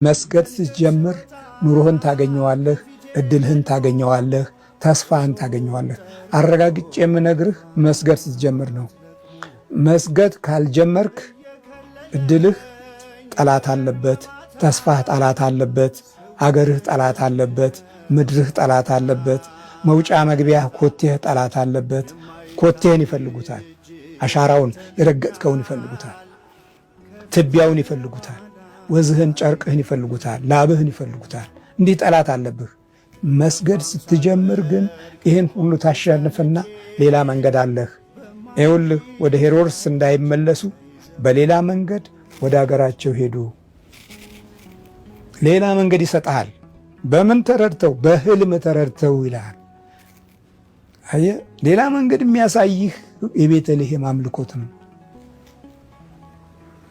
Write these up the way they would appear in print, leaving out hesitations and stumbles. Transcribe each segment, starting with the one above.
መስገድ ስትጀምር ኑሮህን ታገኘዋለህ፣ እድልህን ታገኘዋለህ፣ ተስፋህን ታገኘዋለህ። አረጋግጬ የምነግርህ መስገድ ስትጀምር ነው። መስገድ ካልጀመርክ እድልህ ጠላት አለበት፣ ተስፋህ ጠላት አለበት፣ አገርህ ጠላት አለበት፣ ምድርህ ጠላት አለበት፣ መውጫ መግቢያህ ኮቴህ ጠላት አለበት። ኮቴህን ይፈልጉታል። አሻራውን የረገጥከውን ይፈልጉታል። ትቢያውን ይፈልጉታል። ወዝህን ጨርቅህን ይፈልጉታል። ላብህን ይፈልጉታል። እንዲህ ጠላት አለብህ። መስገድ ስትጀምር ግን ይህን ሁሉ ታሸንፍና ሌላ መንገድ አለህ። ይኸውልህ ወደ ሄሮድስ እንዳይመለሱ በሌላ መንገድ ወደ አገራቸው ሄዱ። ሌላ መንገድ ይሰጥሃል። በምን ተረድተው? በህልም ተረድተው ይልሃል። አየህ፣ ሌላ መንገድ የሚያሳይህ የቤተልሔም አምልኮት ነው።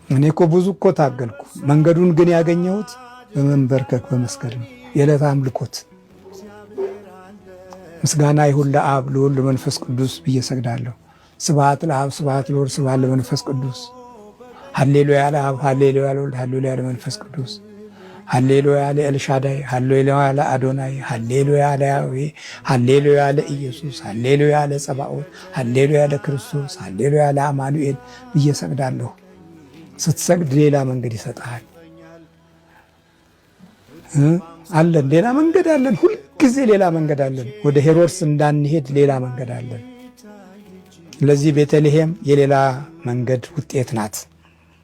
እኔ እኮ ብዙ እኮ ታገልኩ። መንገዱን ግን ያገኘሁት በመንበርከክ በመስገድ ነው። የዕለት አምልኮት ምስጋና ይሁን ለአብ ለወልድ ለመንፈስ ቅዱስ ብዬ ሰግዳለሁ። ስብሐት ለአብ ስብሐት ለወልድ ስብሐት ለመንፈስ ቅዱስ። ሀሌሉያ ለአብ ሀሌሉያ ለወልድ ሀሌሉያ ለመንፈስ ቅዱስ። ሀሌሉያ ለኤልሻዳይ ሀሌሉያ ለአዶናይ ሀሌሉያ ለያዌ ሀሌሉያ ለኢየሱስ ሀሌሉያ ለጸባኦት ሀሌሉያ ለክርስቶስ ሀሌሉያ ለአማኑኤል ብዬ ሰግዳለሁ። ስትሰግድ ሌላ መንገድ ይሰጥሃል። አለን ሌላ መንገድ አለን። ሁልጊዜ ሌላ መንገድ አለን። ወደ ሄሮድስ እንዳንሄድ ሌላ መንገድ አለን። ስለዚህ ቤተልሔም የሌላ መንገድ ውጤት ናት።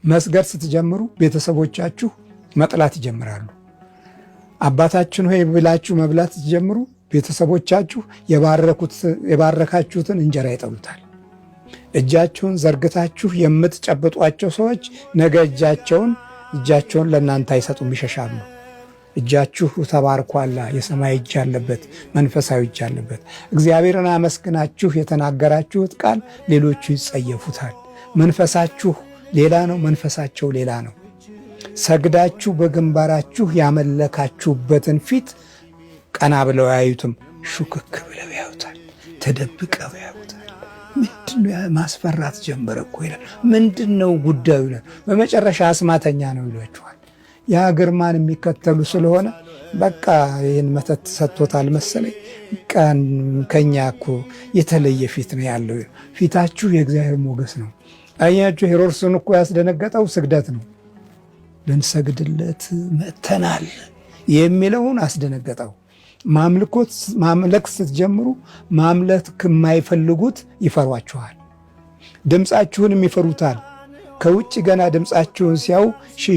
መስገድ ስትጀምሩ ቤተሰቦቻችሁ መጥላት ይጀምራሉ። አባታችን ሆይ ብላችሁ መብላት ስትጀምሩ ቤተሰቦቻችሁ የባረካችሁትን እንጀራ ይጠሉታል። እጃችሁን ዘርግታችሁ የምትጨብጧቸው ሰዎች ነገ እጃቸውን ለእናንተ አይሰጡም፣ ይሸሻሉ። እጃችሁ ተባርኳላ። የሰማይ እጅ አለበት፣ መንፈሳዊ እጅ አለበት። እግዚአብሔርን አመስግናችሁ የተናገራችሁት ቃል ሌሎቹ ይጸየፉታል። መንፈሳችሁ ሌላ ነው፣ መንፈሳቸው ሌላ ነው። ሰግዳችሁ በግንባራችሁ ያመለካችሁበትን ፊት ቀና ብለው አያዩትም፣ ሹክክ ብለው ያዩታል፣ ተደብቀው ያዩታል። ምንድነው ማስፈራት ጀመረ እኮ ይላል። ምንድነው ጉዳዩ ይላል። በመጨረሻ አስማተኛ ነው ይሏችኋል። ያ ግርማን የሚከተሉ ስለሆነ በቃ ይህን መተት ሰጥቶታል መሰለኝ። ከኛ እኮ የተለየ ፊት ነው ያለው። ፊታችሁ የእግዚአብሔር ሞገስ ነው። አያችሁ፣ ሄሮድስን እኮ ያስደነገጠው ስግደት ነው። ልንሰግድለት መጥተናል የሚለውን አስደነገጠው። ማምለክ ስትጀምሩ ማምለክ የማይፈልጉት ይፈሯችኋል። ድምፃችሁንም ይፈሩታል። ከውጭ ገና ድምፃችሁን ሲያው ሺ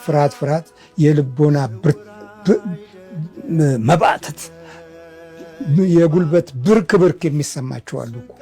ፍርሃት ፍርሃት፣ የልቦና መባተት፣ የጉልበት ብርክ ብርክ የሚሰማችኋሉ እኮ።